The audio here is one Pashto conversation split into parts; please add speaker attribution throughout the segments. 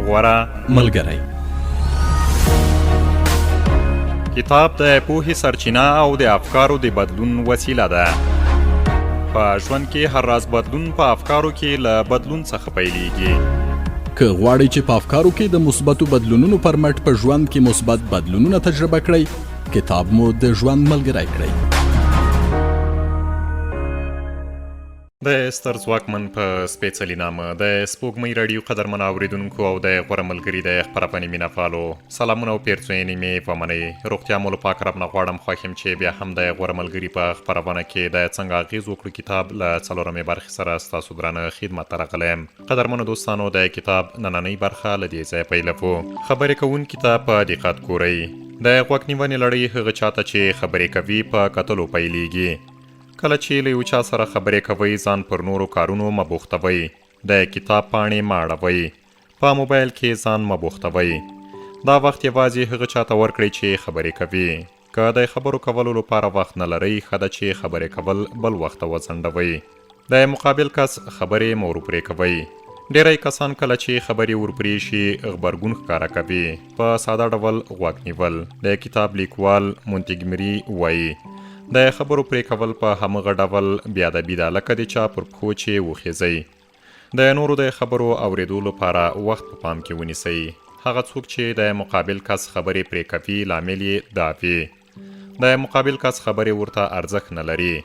Speaker 1: غوره
Speaker 2: ملګری.
Speaker 1: کتاب د پوهې سرچینه او د افکارو د بدلون وسیله ده. په ژوند کې هر راز بدلون په افکارو کې له بدلون څخه پیلېږي.
Speaker 2: که غواړئ چې په افکارو کې د مثبتو بدلونونو پر مټ په ژوند کې مثبت بدلونونه تجربه کړئ، کتاب مو د ژوند ملګری کړئ.
Speaker 1: د ستر ځواکمن په سپېڅلي نامه د سپوږمۍ راډیو قدرمن اوریدونکو او د غوره ملګري د خپرونې مینهوالو سلامونه او پیرزوینې مې ومنئ. روغتیا مو له پاک رب نه غواړم. خوښ یم چې بیا هم د غوره ملګري په خپرونه کې د څنګه اغېز وکړو کتاب له څلورمې برخې سره ستاسو درانه خدمت ته راغلی یم. قدرمنو دوستانو، د کتاب نننۍ برخه له دې ځایه پیلوو. خبرې کوونکي ته په دقت ګورئ. د غوږ نیونې لړۍ هغه چاته چې خبرې کوي په کتلو پیلېږي. کله چې له یو چا سره خبرې کوئ، ځان پر نورو کارونو مه بوختوئ، د کتاب پاڼې مه اړوئ، په موبایل کې ځان مه بوختوئ. دا وخت یوازې هغه چا ته ورکړئ چې خبرې کوي. که د خبرو کولو لپاره وخت نه لرئ، ښه ده چې خبرې کول بل وخت ته وځنډوئ. د مقابل کس خبرې مه ورپرې کوئ. ډېری کسان کله چې خبرې ورپرې شي، غبرګون ښکاره کوي. په ساده ډول غوږ نیول. د کتاب لیکوال مونتیګمري وایي، د خبرو پرې کول په همغه ډول بې ادبي ده لکه د چا پر پښو چې وخېزئ. د نورو د خبرو اورېدو لپاره وخت په پام کې ونیسئ. هغه څوک چې د مقابل کس خبرې پرې کوي، لامل یې دا وي. د مقابل کس خبرې ورته ارزښت نه لري.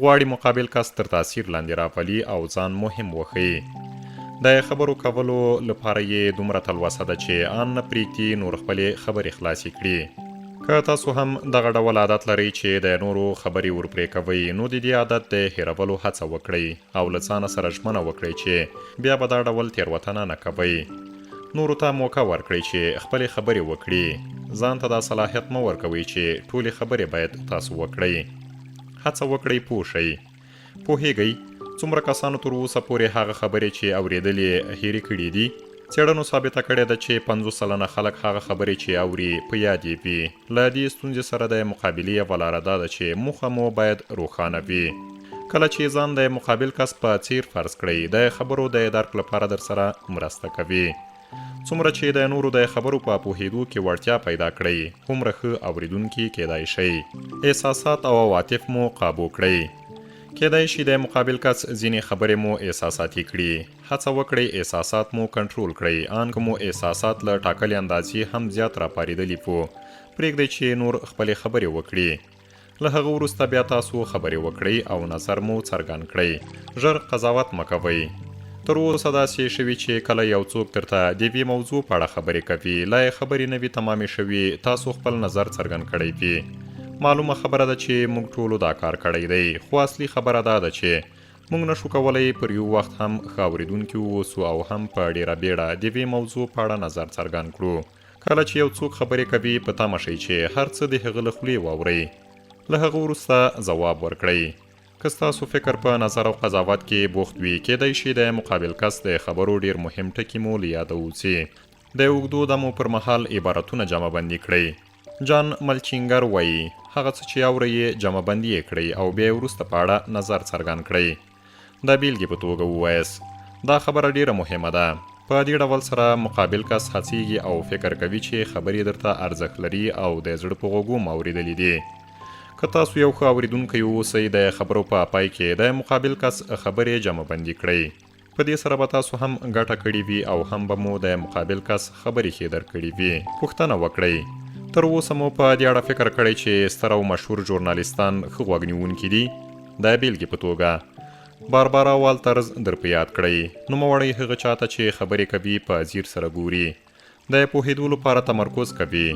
Speaker 1: غواړي مقابل کس تر تاثیر لاندې راولي او ځان مهم وښيي. د خبرو کولو لپاره یې دومره تلوسه ده چې آن نه پرېږدي نور خپلې خبرې خلاصې کړي. که تاسو هم دغه ډول عادت لرئ چې د نورو خبرې ورپرې کوئ، نو د دې عادت د هېرولو هڅه وکړئ او له ځانه سره ژمنه وکړئ چې بیا به دا ډول تېروتنه نه کوئ. نورو ته موکه ورکړئ چې خپلې خبرې وکړي. ځان ته دا صلاحیت مه ورکوئ چې ټولې خبرې باید تاسو وکړئ. هڅه وکړئ پوه شئ. پوهېږئ څومره کسانو تر اوسه پورې هغه خبرې چې اورېدلې هېرې کړې دي؟ څېړنو ثابته کړې ده چې 50% خلک هغه خبرې چې اوري په یاد یې وي. له دې ستونزې سره د مقابلې یوه لاره دا ده چې موخه مو باید روښانه وي. کله چې ځان د مقابل کس په څېر فرض کړئ، د خبرو د درک لپاره درسره مرسته کوي. څومره چې د نورو د خبرو په پوهېدو کې وړتیا پیدا کړئ، هومره ښه اورېدونکي کېدای شئ. احساسات او عواطف مو قابو کړئ. کېدای شي د مقابل کس ځینې خبرې مو احساساتي کړي. هڅه وکړئ احساسات مو کنټرول کړئ، آن که مو احساسات له ټاکلې اندازې هم زیات راپارېدلي وو، پرېږدئ چې نور خپلې خبرې وکړي. له هغه وروسته بیا تاسو خبرې وکړئ او نظر مو څرګند کړئ. ژر قضاوت مه کوئ. تر اوسه داسې شوي چې کله یو څوک درته د یوې موضوع په اړه خبرې کوي، لا یې خبرې نه وي تمامې شوي، تاسو خپل نظر څرګند کړی وي. معلومه خبره ده چې موږ ټولو دا کار کړی دی، خو اصلي خبره دا ده چې موږ نه شو کولی پر یو وخت هم ښه اورېدونکي واوسو او هم په ډېره بېړه د یوې موضوع په اړه نظر څرګند کړو. کله چې یو څوک خبرې کوي، په تمه شئ چې هر څه د هغه له خولې واورئ. له هغه وروسته ځواب ورکړئ. که ستاسو فکر په نظر او قضاوت کې بوخت وي، کېدای شي د مقابل کس د خبرو ډېر مهم ټکي مو له یاده ووځي. د اوږدو دمو پر مهال عبارتونه جمع بندي کړئ. جان ملچینګر وايي، هغه څه چې اورئ یې جمع بندي یې کړئ او بیا یې وروسته په اړه نظر څرګند کړئ. د بېلګې په توګه ووایاست، دا خبره ډېره مهمه ده. په دې ډول سره مقابل کس هڅېږي او فکر کوي چې خبرې درته ارزښت لري او د زړه په غوږو مو اورېدلې دي. که تاسو یو ښه اورېدونکی اوسئ، د خبرو په پای کې د مقابل کس خبرې جمع بندي کړئ. په دې سره به تاسو هم ګټه کړې وي او هم به مو د مقابل کس خبرې ښې درکړې وي. پوښتنه وکړئ، تر اوسه مو په دې اړه فکر کړی چې ستر او مشهور ژورنالیستان ښه غوږنیوونکي دي؟ د بېلګې په توګه، باربارا والترز در په یاد کړئ. نوموړی هغه چا ته چې خبرې کوي په ځیر سره ګوري. د پوهېدو لپاره تمرکز کوي،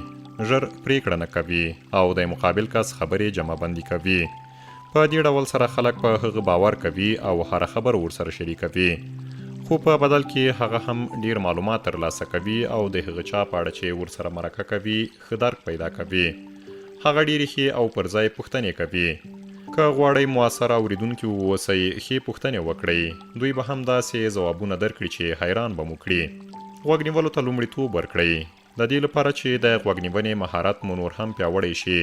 Speaker 1: ژر پرېکړه نه کوي او د مقابل کس خبرې جمع بندي کوي. په دې ډول سره خلک په هغه باور کوي او هره خبره ورسره شریکوي. خو په بدل کې هغه هم ډېر معلومات ترلاسه کوي او د هغه چا په اړه چې ورسره مرکه کوي ښه درک پیدا کوي. هغه ډېرې ښې او پر ځای پوښتنې کوي. که غواړئ موثر اورېدونکي واوسئ، ښې پوښتنې وکړئ. دوی به هم داسې ځوابونه درکړي چې حیران به مو کړي. غوږ نیولو ته لومړیتوب ورکړئ. د دې لپاره چې د غوږ نیونې مهارت مو نور هم پیاوړی شي،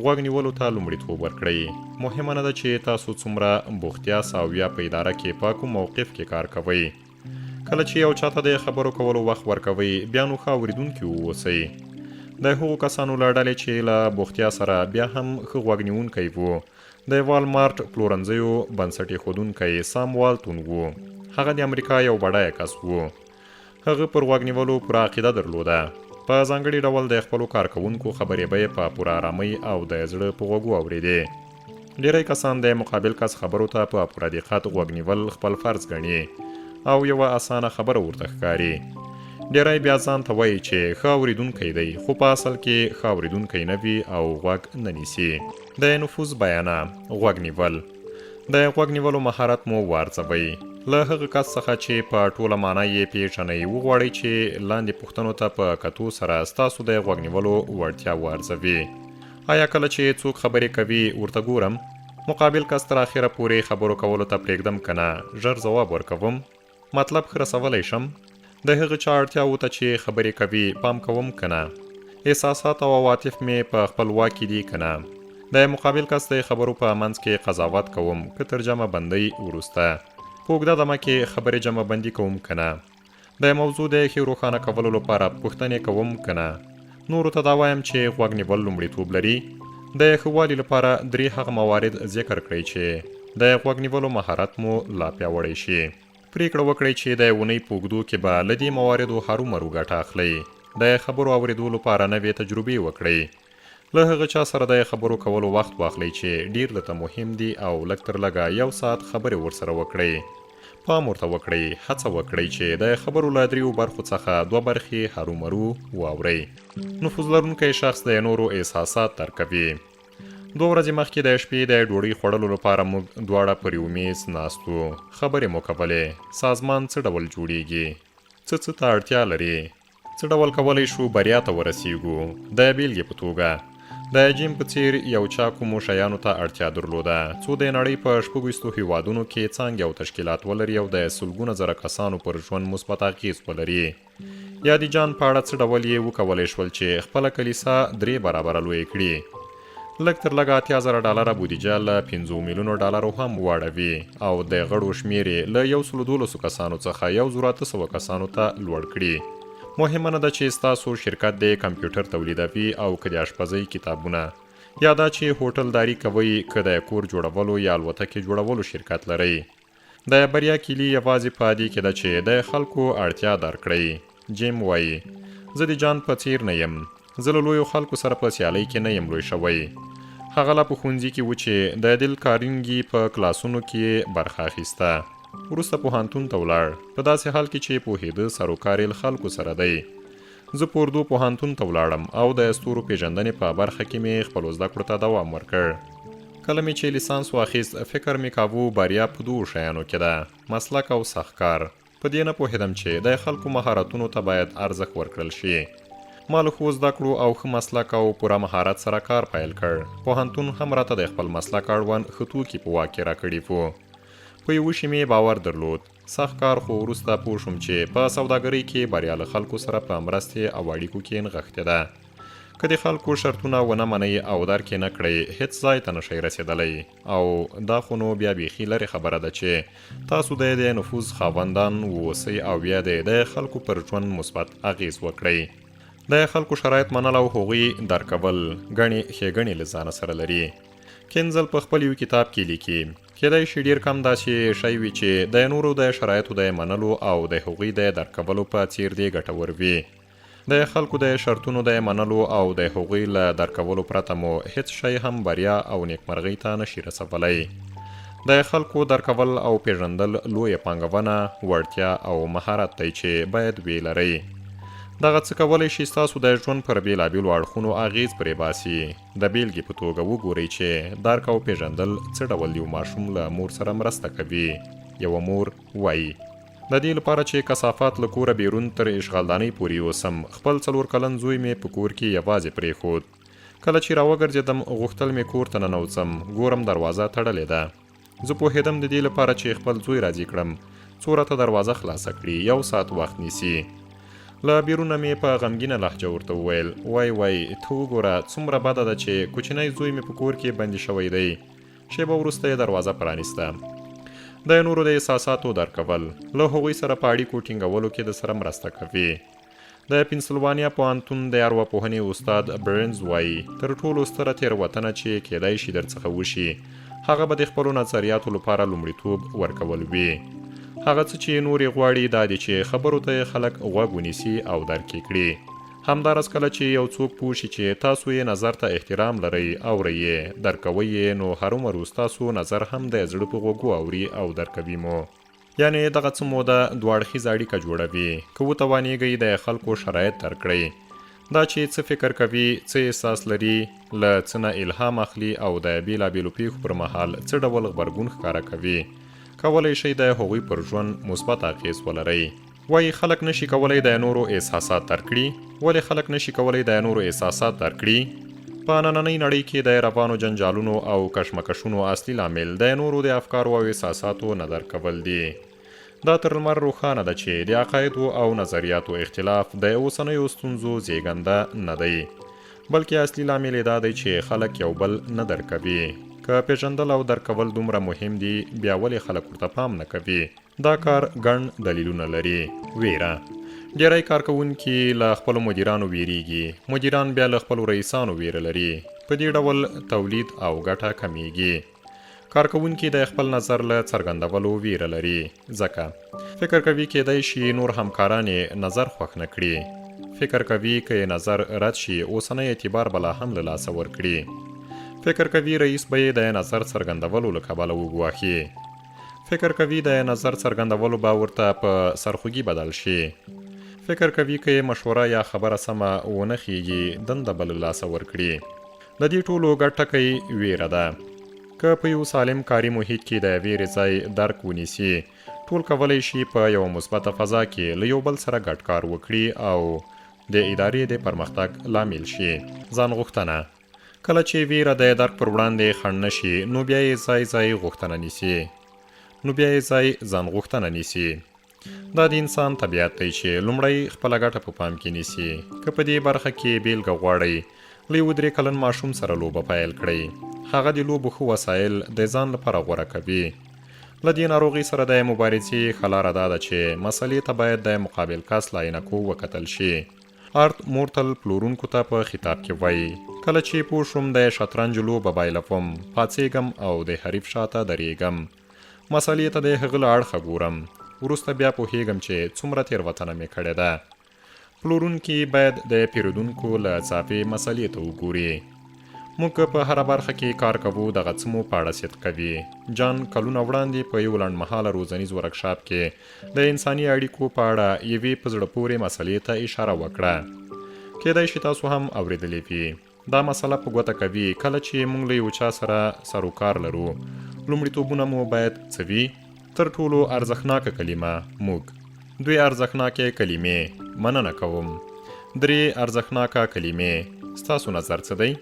Speaker 1: غوږ نیولو ته لومړیتوب ورکړئ. مهمه نه ده چې تاسو څومره بوخت یاست او یا په اداره کې په کوم موقف کې کار کوئ. کله چې یو چاته د خبرو کولو وخت ورکوئ، بیا نو ښه اورېدونکي واوسئ. د هغو کسانو له ډلې چې له بوختیا سره بیا هم ښه غوږ نیونکی وو، د والمارټ پلورنځیو بنسټ ایښودونکی سام والتون و. هغه د امریکا یو بډایه کس و. هغه پر غوږ نیولو پوره عقیده درلوده. په ځانګړي ډول د خپلو کارکوونکو خبرې به یې په پوره ارامۍ او د زړه په غوږو اورېدې. ډېری کسان د مقابل کس خبرو ته په پوره دقت غوږ نیول خپل فرض ګڼي او یوه اسانه خبره ورته ښکاري. ډېری بیا ځان ته وایي چې ښه اورېدونکی دی، خو په اصل کې ښه اورېدونکی نه وي او غوږ نه نیسي. د نفوذ بیانه، غوږ نیول. د غوږ نیولو مهارت مو وارزوئ. له هغه کس څخه چې په ټوله مانا یې پېژنئ، وغواړئ چې لاندې پوښتنو ته په کتو سره ستاسو د غوږ نیولو وړتیا وارزوي. آیا کله چې څوک خبرې کوي ورته ګورم؟ مقابل کس تر اخره پورې خبرو کولو ته پرېږدم که نه ژر ځواب ورکوم؟ مطلب ښه رسولی شم؟ د هغه چا اړتیاوو ته چې خبرې کوي پام کوم که نه؟ احساسات او عواطف مې په خپل واک کې دي که نه؟ د مقابل کس د خبرو په منځ کې قضاوت کوم که تر جمع بندۍ وروسته؟ په اوږده دمه کې خبرې جمع بندي کوم که نه؟ د موضوع د ښې روښانه کولو لپاره پوښتنې کوم که نه؟ نورو ته دا وایم چې غوږ نیول لومړیتوب لري؟ د ښه والي لپاره درې هغه موارد ذکر کړئ چې د غوږ نیولو مهارت مو لا پیاوړی شي. پرېکړه وکړئ چې د اونۍ په اوږدو کې به له دې مواردو هرومرو ګټه اخلئ. د خبرو اورېدو لپاره نوې تجربې وکړئ. له هغه چا سره د خبرو کولو وخت واخلئ چې ډېر درته مهم دي او لږ تر لږه یو ساعت خبرې ورسره وکړئ. پام ورته وکړئ، هڅه وکړئ چې د خبرو له دریو برخو څخه دوه برخې هرومرو واورئ. نفوذ لرونکی شخص د نورو احساسات درک کوي. دوه ورځې مخکې د شپې د ډوډۍ خوړلو لپاره موږ دواړه پر یو میز ناست وو. خبرې مو کولې. سازمان څه ډول جوړېږي؟ څه څه ته اړتیا لري؟ څه ډول کولی شو بریا ته ورسیږو؟ د بیلګې په توګه، د جیم په څیر یو چا کومو شیانو ته اړتیا درلوده څو د نړۍ په شپږویستو هیوادونو کې څانګې او تشکیلات ولري او د سلګونه زره کسانو پر ژوند مثبت اغیز ولري. یا د جان په اړه څه ډول یې وکولی شول چې خپله کلیسا درې برابره لویه کړي؟ لږ تر لږه 80,000 ډالره بودیجه له پنځو میلیونو ډالرو هم واړوي او د غړو شمېر یې له یو سلو دولسو کسانو څخه 1800 کسانو ته لوړ کړي. مهمه نه ده چې ستاسو شرکت د کمپیوټر تولیدوي او که د اشپزۍ کتابونه، یا دا چې هوټل داري کوئ که د کور جوړولو یا الوتکې جوړولو شرکت لرئ. د بریا کیلي یوازې په دې کې ده چې د خلکو اړتیا درک کړئ. جیم وايي، زه د جان په څیر نه یم. زه له لویو خلکو سره په سیالۍ کې نه یم لوی شوی. هغه لا په ښوونځي کې و چې د دل کارینګي په کلاسونو کې یې برخه اخیسته. وروسته پوهنتون ته ولاړ، په داسې حال کې چې پوهېده سروکار یې له خلکو سره دی. زه پوردو پوهنتون ته ولاړم او د ستورو پېژندنې په برخه کې مې خپلو زده کړو ته دوام ورکړ. کله مې چې لیسانس واخیست، فکر مې کاوه بریا په دوو شیانو کې ده، مسلک او سخت کار. په دې نه پوهېدم چې د خلکو مهارتونو ته باید ارزښت ورکړل شي. ما له ښو زده کړو او ښه مسلک او پوره مهارت سره کار پیل کړ. پوهنتون هم راته د خپل مسلک اړوند ښه توکي په واک کې راکړي وو. په یوه شي مې باور درلود، سخت کار، خو وروسته پوه شوم چې په سوداګرۍ کې بریا له خلکو سره په مرستې او اړیکو کې نغښتې ده. که د خلکو شرطونه ونه منئ او درک یې نه کړئ، هېڅ ځای ته نه شئ رسېدلی او دا خو نو بیا بیخي لرې خبره ده چې تاسو د د نفوذ خاوندان واوسئ او بیا د د خلکو پر ژوند مثبت اغېز وکړئ. د خلکو شرایط منل او هغوی درک کول ګڼې ښېګڼې له ځانه سره لري. کینزل په خپل یو کتاب کې لیکي، کېدای شي ډېر کم داسې شی وي چې د نورو د شرایطو د منلو او د هغوی د درک کولو په څېر دې ګټور وي. د خلکو د شرطونو د منلو او د هغوی له درک کولو پرته مو هېڅ شی هم بریا او نېکمرغۍ ته نه شي رسولی. د خلکو درک کول او پېژندل لویه پانګونه، وړتیا او مهارت دی چې باید ویې لرئ. دغه څه کولی شي ستاسو د ژوند پر بېلابېلو اړخونو اغېز پرېباسي. د بېلګې په توګه وګورئ چې درک او پېژندل څه ډول یو ماشوم له مور سره مرسته کوي. یوه مور وايي. د دې لپاره چې کثافات له کوره بیرون تر اشغالدانۍ پورې یوسم، خپل څلور کلن زوی مې په کور کې یوازې پرېښود. کله چې راوګرځېدم، غوښتل مې کور ته ننوځم، ګورم دروازه تړلې ده. زه پوهېدم د دې لپاره چې خپل زوی راضي کړم، څو راته دروازه خلاصه کړي، یو ساعت وخت نیسي. له بیرونه مې په غمګینه لهجه ورته وویل، وای وای، ته وګوره څومره بده ده چې کوچنی زوی مې په کور کې بندي شوی دی. شېبه وروسته یې دروازه پرانیسته. د نورو د احساساتو درک کول له هغوی سره په اړیکو ټینګولو کې د سره مرسته کوي. د پنسلوانیا پوهنتون د ارواپوهنې استاد برنز وايي، تر ټولو ستره تېروتنه چې کېدای شي درڅخه وشي، هغه به د خپلو نظریاتو لپاره لومړیتوب ورکول وي. هغه څه چې نور یې غواړي دا دي چې خبرو ته یې خلک غوږ ونیسي او درک یې کړي. همداراز کله چې یو څوک پوه شي چې تاسو یې نظر ته احترام لرئ، اورئ یې، درک کوئ یې، نو هرومرو ستاسو نظر هم د زړه په غوږو اوري او درک کوي مو. یعنې دغه څه موده دوه اړخیزه اړیکه جوړوي، که وتوانیږئ د خلکو شرایط درک کړئ، دا چې څه فکر کوي، څه احساس لري، له څه نه الهام اخلي او د بېلابېلو پېښو پر مهال څه ډول غبرګون ښکاره کوي، کولی شئ د هغوی پر ژوند مثبت اغېز ولرئ. وايي خلک نه شي کولی د نورو احساسات درک کړي؟ ولې خلک نه شي کولی د نورو احساسات درک کړي؟ په نننۍ نړۍ کې د روانو جنجالونو او کشمکشونو اصلي لامل د نورو د افکارو او احساساتو نه درک کول دي. دا تر لمر روښانه ده چې د عقایدو او نظریاتو اختلاف د اوسنیو ستونزو زیږنده نه دی، بلکې اصلي لامل یې دا دی چې خلک یو بل نه درک کوي. که پېژندل او درک کول دومره مهم دي، بیا ولې خلک ورته پام نه کوي؟ دا کار ګڼ دلیلونه لري. ویره، ډیری کارکوونکي له خپلو مدیرانو ویریږي، مدیران بیا له خپلو رئیسانو ویره لري، په دې ډول تولید او ګټه کمیږي. کارکوونکي د خپل نظر له څرګندولو ویره لري، ځکه فکر کوي کیدای شي نور همکاران یې نظر خوښ نه کړي. فکر کوي که یې نظر رد شي اوسنی اعتبار به لا هم له لاسه ورکړي. فکر کوي رئیس به یې د نظر څرګندولو له کبله وګواښي. فکر کوي د نظر څرګندولو به ورته په سرخوږي بدل شي. فکر کوي که یې مشوره یا خبره سمه ونه خېږي، دنده به له لاسه ورکړي. د دې ټولو ګډ ټکی وېره ده. که په یو سالم کاري محیط کې د وېرې ځای درک ونیسي، ټول کولی شي په یوه مثبته فضا کې له یو بل سره ګډ کار وکړي او د ادارې د پرمختګ لامل شي. ځانغوښتنه، کله چې ویره د درک پر وړاندې خنډ نه شي، نو بیا یې ځای ځای غوښتنه نیسي. نو بیا یې ځای ځان غوښتنه نیسي. دا د انسان طبیعت دی چې لومړی خپله ګټه په پام کې نیسي. که په دې برخه کې بېلګه غواړئ، له یوه درې کلن ماشوم سره لوبه پیل کړئ. هغه د لوبو ښه وسایل د ځان لپاره غوره کوي. له دې ناروغۍ سره د مبارزې ښه لاره دا ده چې مسئلې ته باید د مقابل کس له عینکو وکتل شي. ارت مورتل پلورونکو ته په خطاب کې وايي، کله چې پوه شوم د شطرنج لوبه بایلوم، پاڅېږم او د حریف شاته درېږم. مسئلې ته د هغه له اړخه ګورم. وروسته بیا پوهېږم چې څومره تېروتنه مې کړې ده. پلورونکي باید د پېرودونکو له زاویې مسئلې ته وګوري. موږ که په هره برخه کې کار کوو، دغه څه مو په اړه صدق کوي. جان کلونه وړاندې په یو لنډمهاله روزنیز ورکشاپ کې د انساني اړیکو په اړه یوې په زړه پورې مسئلې ته اشاره وکړه. کېدای شي تاسو هم اورېدلې وي. دا مسئله په ګوته کوي، کله چې موږ له یو چا سره سروکار لرو، لومړیتوبونه مو باید څه وي؟ تر ټولو ارزښتناکه کلمه، موږ. دوې ارزښتناکې کلمې، مننه کوم. درې ارزښتناکه کلمې، ستاسو نظر څه دی؟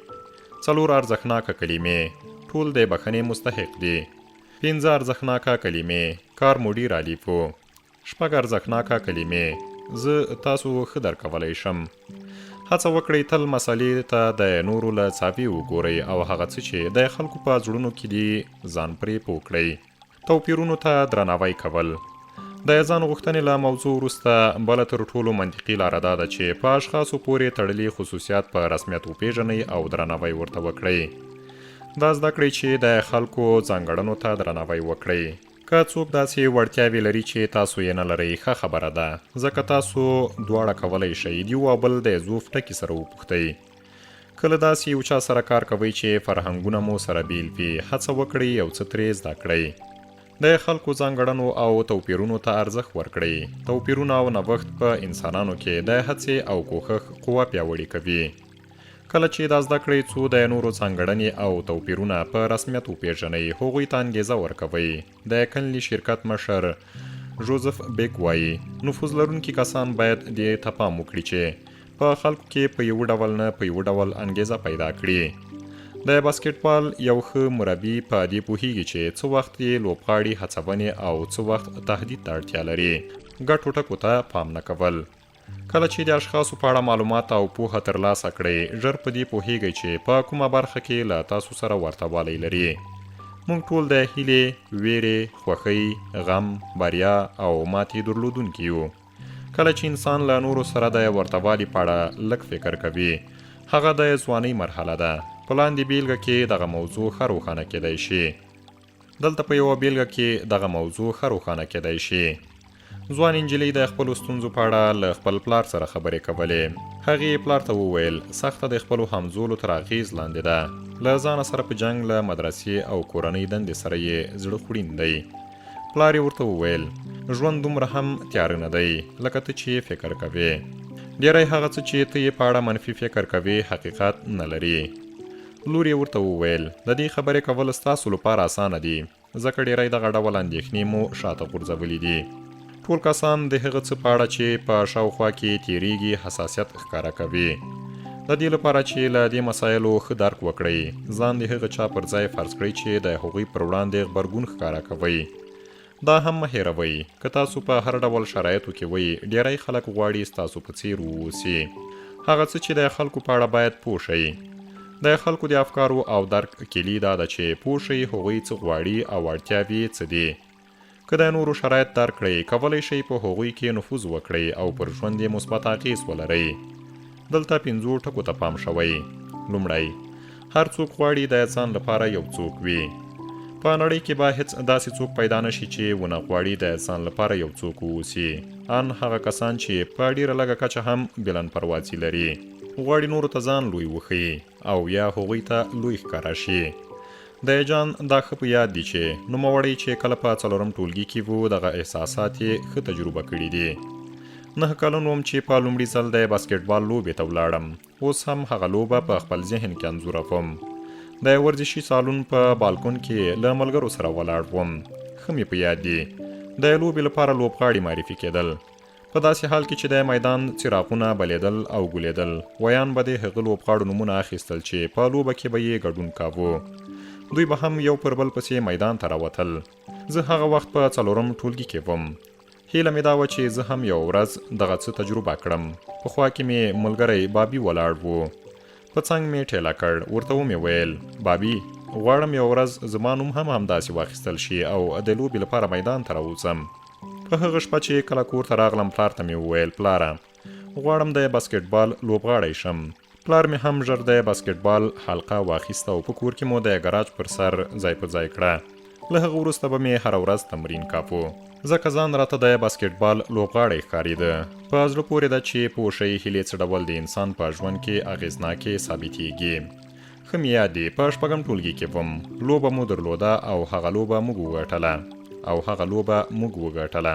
Speaker 1: څلور ارزښتناکه کلمې، ټول د بښنې مستحق دي. پنځه ارزښتناکه کلمې، کار مو ډېر عالي و. شپږ ارزښتناکه کلمې، زه تاسو ښه درک کولی شم. هڅه وکړئ تل مسئلې ته د نورو له څاوې وګورئ او هغه څه چې د خلکو په زړونو کې دي ځان پرې پوه کړئ. توپیرونو ته درناوی کول. د ځان غوښتنې له موضوع وروسته بله تر ټولو منطقي لاره دا ده چې په اشخاصو پورې تړلي خصوصیات په رسمیت وپېژنئ او درناوی ورته وکړئ. دا زده کړئ چې د خلکو ځانګړنو ته درناوی وکړئ. که څوک داسې وړتیاوې لري چې تاسو یې نه لرئ ښه خبره ده، ځکه تاسو دواړه کولی شئ د یو او بل د ضعف ټکي سره وپوښتئ. که له داسې یو چا سره کار کوئ چې فرهنګونه مو سره بېل وي، هڅه وکړئ یو څه ترې زده کړئ. د خلکو ځانګړنو او توپیرونو ته ارزښت ورکړئ. توپیرونه او نوښت په انسانانو کې د هڅې او کوښښ قوه پیاوړې کوي. کله چې دا زده کړئ څو د نورو ځانګړنې او توپیرونه په رسمیت وپېژنئ، هغوی ته انګېزه ورکوئ. د کنلي شرکت مشر ژوزف بیک وايي، نفوذ لرونکي کسان باید دې ته پام وکړي چې په خلکو کې په یوه ډول نه په یوه ډول انګېزه پیدا کړي. د باسکټبال یو ښه مربي په دې پوهېږي چې څه وخت یې لوبغاړي هڅونې او څه وخت تهدید ته اړتیا لري. ګټو ټکو ته پام نه کول. کله چې د اشخاصو په اړه معلومات او پوهه ترلاسه کړئ، ژر په دې پوهېږئ چې په کومه برخه کې له تاسو سره ورته والی لري. موږ ټول د هیلې، وېرې، خوښۍ، غم، بریا او ماتې درلودونکي یو. کله چې انسان له نورو سره د ورته والي په اړه لږ فکر کوي، هغه د ځوانۍ مرحله ده. په لاندې بېلګه کې دغه موضوع ښه روښانه کېدای شي. دلته په یوه بېلګه کې دغه موضوع ښه روښانه کېدای شي. ځوانې نجلۍ د خپلو ستونزو په اړه له خپل پلار سره خبرې کولې. هغې پلار ته وویل، سخته د خپلو همزولو تر اغېز لاندې ده. له ځانه سره په جنګ، له مدرسې او کورنۍ دندې سره یې زړه خوړین دی. پلار یې ورته وویل، ژوند دومره هم تیاره نه دی، لکه ته چې یې فکر کوې. ډېری هغه څه چې ته یې په اړه منفي فکر کوې، حقیقت نه لري. لور یې ورته وویل، د دې خبرې کول ستاسو لپاره اسانه دي، ځکه ډېری دغه ډول اندېښنې مو شاته غورځولې دي. ټول کسان د هغه څه په اړه چې په شاوخوا کې یې تېرېږي حساسیت ښکاره کوي. د دې لپاره چې له دې مسایلو ښه درک وکړئ، ځان د هغه چا پر ځای فرض کړئ چې د هغوی پر وړاندې غبرګون ښکاره کوئ. دا هم مه هېروئ، که تاسو په هر ډول شرایطو کې وئ، ډېری خلک غواړي ستاسو په څېر واوسي. هغه څه چې د خلکو په اړه باید پوه شئ. د خلکو د افکارو او درک کیلي دا ده چې پوه شئ هغوی څه غواړي او اړتیاوې یې څه دي. که د نورو شرایط درک کړئ، کولی شئ په هغوی کې نفوذ وکړئ او پر ژوند یې مثبت اغېز ولرئ. دلته پنځو ټکو ته پام شوی. لومړی، هر څوک غواړي د ځان لپاره یو څوک وي. په نړۍ کې به هېڅ داسې څوک پیدا نه شي چې ونه غواړي د ځان لپاره یو څوک واوسي. ان هغه کسان چې په ډېره لږه کچه هم بلند پروازي لري، غواړي نورو ته ځان لوی وښيي او یا هغوی ته لوی ښکاره شي. د جان دا ښه په یاد دي چې نوموړی چې کله په څلورم ټولګي کې وو دغه احساسات یې ښه تجربه کړي دي. 9 کلن وم چې په لومړي ځل د باسکټبال لوبې ته ولاړم. اوس هم هغه لوبه په خپل ذهن کې انځوروم. د ورزشي سالون په بالکن کې له ملګرو سره ولاړ وم. ښه مې په یاد دي. د لوبې لپاره لوبغاړي معرفي کېدل. په داسې حال کې چې د میدان څراغونه بلېدل او ګلېدل، ویان به د هغه لوبغاړو نومونه اخیستل چې په لوبه کې به یې ګډون کاوه. دوی به هم یو پر بل پسې میدان ته راوتل. زه هغه وخت په څلورم ټولګي کې وم. هیله مې دا وه چې زه هم یوه ورځ دغه څه تجربه کړم. په خوا کې مې ملګری بابي ولاړ و. په څنګ مې ټېله کړ، ورته ومې ویل، بابي! غواړم یوه ورځ زما نوم هم همداسې واخیستل شي او د لوبې لپاره میدان ته راووځم. په هغه شپه چې کله کور ته راغلم پلار ته مې وویل، پلاره! غواړم د باسکټبال لوبغاړی شم. پلار مې هم ژر د باسکټبال حلقه واخیسته او په کور کې مو د ګراج پر سر ځای په ځای کړه. له هغه وروسته به مې هره ورځ تمرین کاوه. ځکه ځان راته د باسکټبال لوبغاړی ښکارېده. په زړه پورې ده چې پوه شئ هیلې څه ډول د انسان په ژوند کې اغېزناکې ثابتېږي. ښه مې یاد دي، په شپږم ټولګي کې وم، لوبه مو درلوده او هغه لوبه موږ وګټله. او هغه لوبه موږ وګټله.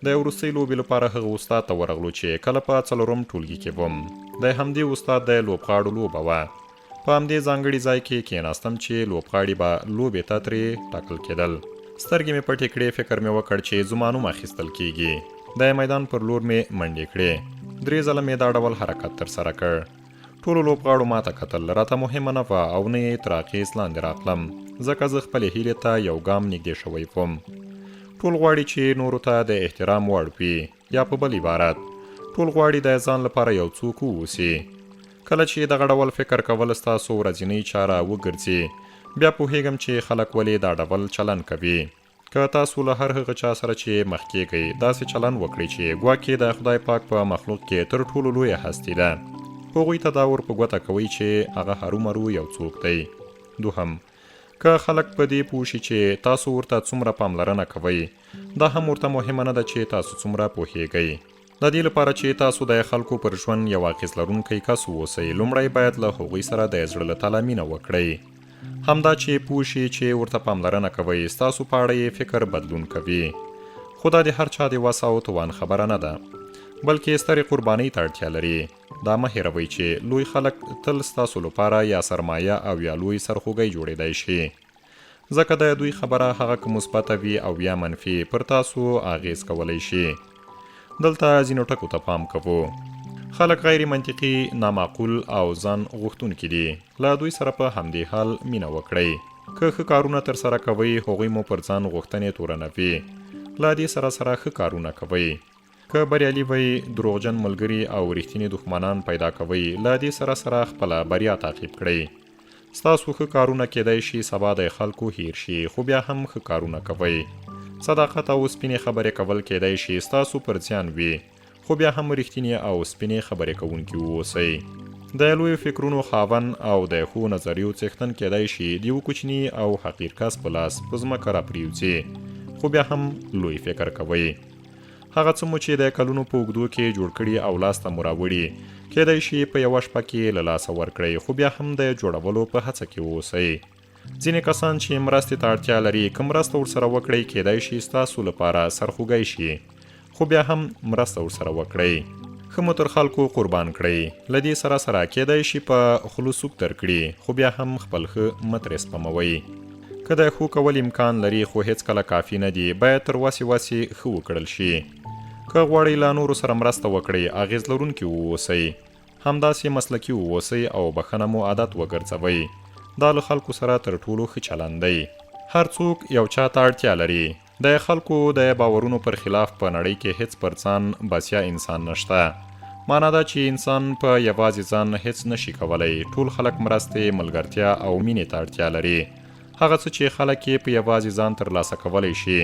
Speaker 1: د وروستۍ لوبې لپاره هغه استاد ته ورغلو چې کله په څلورم ټولګي کې وم. د همدې استاد د لوبغاړو لوبه وه. په همدې ځانګړي ځای کې کېناستم چې لوبغاړي به لوبې ته ترې ټاکل کېدل. سترګې مې پټې کړې، فکر مې وکړ چې زما نوم اخیستل کېږي. د میدان پر لور مې منډې کړې. درې ځله مې دا ډول حرکت ترسره کړ. ټولو لوبغاړو ماته کتل، راته مهمه نه وه او نه یې تر اغېز لاندې راتلم، ځکه زه خپلې هیلې ته یو ګام نږدې شوی وم. ټول غواړي چې نورو ته د احترام وړ وي، یا په بل عبارت، ټول غواړي د ځان لپاره یو څوک واوسي. کله چې دغه ډول فکر کول ستاسو ورځینۍ چاره وګرځي، بیا پوهېږم چې خلک ولې دا ډول چلن کوي. که تاسو له هر هغه چا سره چې مخ کېږئ داسې چلن وکړئ چې ګواکې د خدای پاک په مخلوق کې تر ټولو لویه هستي ده، هغوی ته دا ور په ګوته کوئ چې هغه هرومرو یو څوک دی. دوهم، که خلک په دې پوه شي چې تاسو ورته څومره پاملرنه کوئ، دا هم ورته مهمه نه ده چې تاسو څومره پوهېږئ. د دې لپاره چې تاسو د خلکو پر ژوند یو اغېز لرونکی کس واوسئ، لومړی باید له هغوی سره د زړه له تله مینه وکړئ. همدا چې پوه شي چې ورته پاملرنه کوئ، ستاسو په اړه یې فکر بدلون کوي. خو دا د هر چا د وس او توان خبره نه ده، بلکې سترې قربانۍ ته اړتیا لري. دا مه هېروئ چې لوی خلک تل ستاسو لپاره یا سرمایه او یا لوی سرخوږی جوړېدای شي. ځکه د دوی خبره هغه که مثبته وي او یا منفي پر تاسو اغېز کولی شي. دلته ځینو ټکو ته پام کوو. خلک غیر منطقي، نامعقول او ځان غوښتونکي دي. له دوی سره په همدې حال مینه وکړئ. که ښه کارونه ترسره کوئ، هغوی مو پر ځان غوښتنې تورنوي. له دې سره سره ښه کارونه کوئ. که بریالي وئ، دروغجن ملګري او رښتیني دښمنان پیدا کوئ، له دې سره سره خپله بریا تعقیب کړئ. ستاسو ښه کارونه کېدای شي سبا د خلکو هېر شي، خو بیا هم ښه کارونه کوئ. صداقت او سپینې خبرې کول کېدای شي ستاسو پر زیان وي، خو بیا هم رښتیني او سپینې خبرې کوونکي واوسئ. د لویو فکرونو خاوند او د ښو نظریو څښتن کېدای شي د یو کوچني او حقیر کس په لاس په ځمکه راپرېوځي، خو بیا هم لوی فکر کوئ. هغه څه مو چې د کلونو په اوږدو کې جوړ کړي او لاسته مو راوړي، کېدای شي په یوه شپه کې له لاسه ورکړئ، خو بیا هم د جوړولو په هڅه کې اوسئ. ځینې کسان چې مرستې ته اړتیا لري، که مرسته ورسره وکړئ، کېدای شي ستاسو لپاره سرخوږی شي، خو بیا هم مرسته ورسره وکړئ. ښه مو تر خلکو قربان کړئ، له دې سره سره کېدای شي په خوله سوک درکړي، خو بیا هم خپل ښه مه ترې سپموئ. که د ښو کول امکان لري، خو هېڅکله کافي نه دي، باید تر وسې وسې ښه وکړل شي. که غواړئ له نورو سره مرسته وکړئ، اغېز لرونکي واوسئ. همداسې مسلکي واوسئ او بښنه مو عادت وګرځوئ. دا له خلکو سره تر ټولو ښه چلند دی. هر څوک یو چا ته اړتیا لري. د خلکو د باورونو پر خلاف په نړۍ کې هېڅ پر ځان بسیا انسان نشته. مانا دا چې انسان په یوازې ځان هېڅ نه شي کولی. ټول خلک مرستې، ملګرتیا او مینې ته اړتیا لري. هغه څه چې خلک یې په یوازې ځان ترلاسه کولی شي،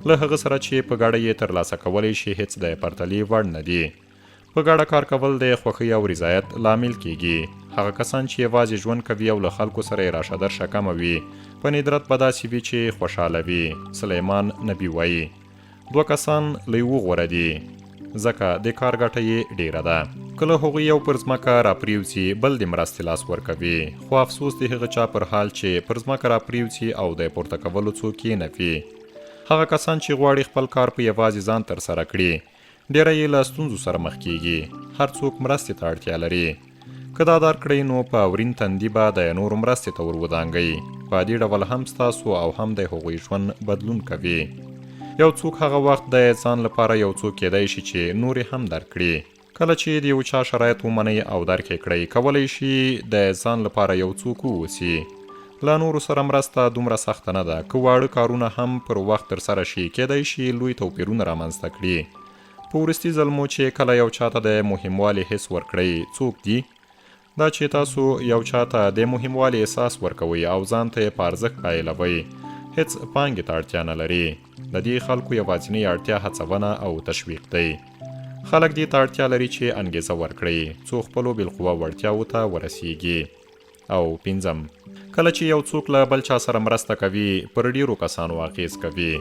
Speaker 1: له هغه سره چې په ګډه یې ترلاسه کولی شي هېڅ د پرتلې وړ نه دي. په ګډه کار کول د خوښۍ او رضایت لامل کېږي. هغه کسان چې یوازې ژوند کوي او له خلکو سره یې راشه درشه کمه وي، په ندرت به داسې وي چې خوشحاله وي. سلیمان نبي وايي، دوه کسان له یوه غوره دي، ځکه د کار ګټه یې ډېره ده. که له هغوی یو پر ځمکه راپرېوځي، بل د مرستې لاس ورکوي، خو افسوس د هغه چا پر حال چې پر ځمکه راپرېوځي او د پورته کولو څوک یې نه وي. هغه کسان چې غواړي خپل کار په یوازې ځان ترسره کړي، ډېری یې له ستونزو سره مخ کېږي. هر څوک مرستې ته اړتیا لري. که دا درک کړئ نو په ورین تندي به د نورو مرستې ته ور ودانګئ. په دې ډول هم ستاسو او هم د هغوی ژوند بدلون کوي. یو څوک هغه وخت د ځان لپاره یو څوک کېدای شي چې نور یې هم درک کړي. کله چې د یو چا شرایط ومنئ او درک یې کړئ، کولی شي د ځان لپاره یو څوک واوسي. له نورو سره مرسته دومره سخته نه ده، که واړه کارونه هم پر وخت ترسره شي، کېدای شي لوی توپیرونه رامنځته کړي. په وروستي ځل مو چې کله یو چا ته د مهموالي حس ورکړئ، څوک دي؟ دا چې تاسو یو چا ته د مهموالي احساس ورکوئ او ځان ته یې په ارزښت قایلوئ، هېڅ پانګې ته اړتیا نه لري. د دې خلکو یوازینۍ اړتیا هڅونه او تشویق دی. خلک دې ته اړتیا لري چې انګېزه ورکړئ، څو خپلو بالقوه وړتیاوو ته ورسېږي. او پنځم، کله چې یو څوک له بل چا سره مرسته کوي، پر ډېرو کسانو اغېز کوي.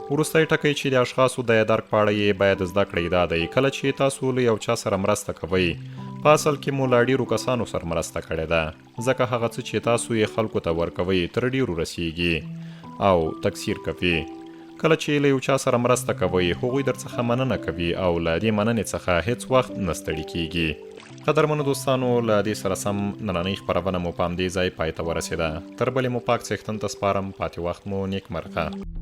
Speaker 1: وروستی ټکی چې د اشخاصو د درک په اړه یې باید زده کړئ دا دی، کله چې تاسو له یو چا سره مرسته کوئ، په اصل کې مو له ډېرو کسانو سره مرسته کړې ده، ځکه هغه څه چې تاسو یې خلکو ته ورکوئ تر ډېرو رسېږي او تکثیر کوي. کله چې له یو چا سره مرسته کوئ، هغوی درڅخه مننه کوي او له دې مننې څخه هېڅ وخت نه ستړي کېږي. قدرمنو دوستانو له دې سره سم نننۍ خپرونه مو په همدې ځای پای ته ورسېده. تر بلې مو پاک څښتن ته سپارم، پاتې وخت مو نېکمرغه.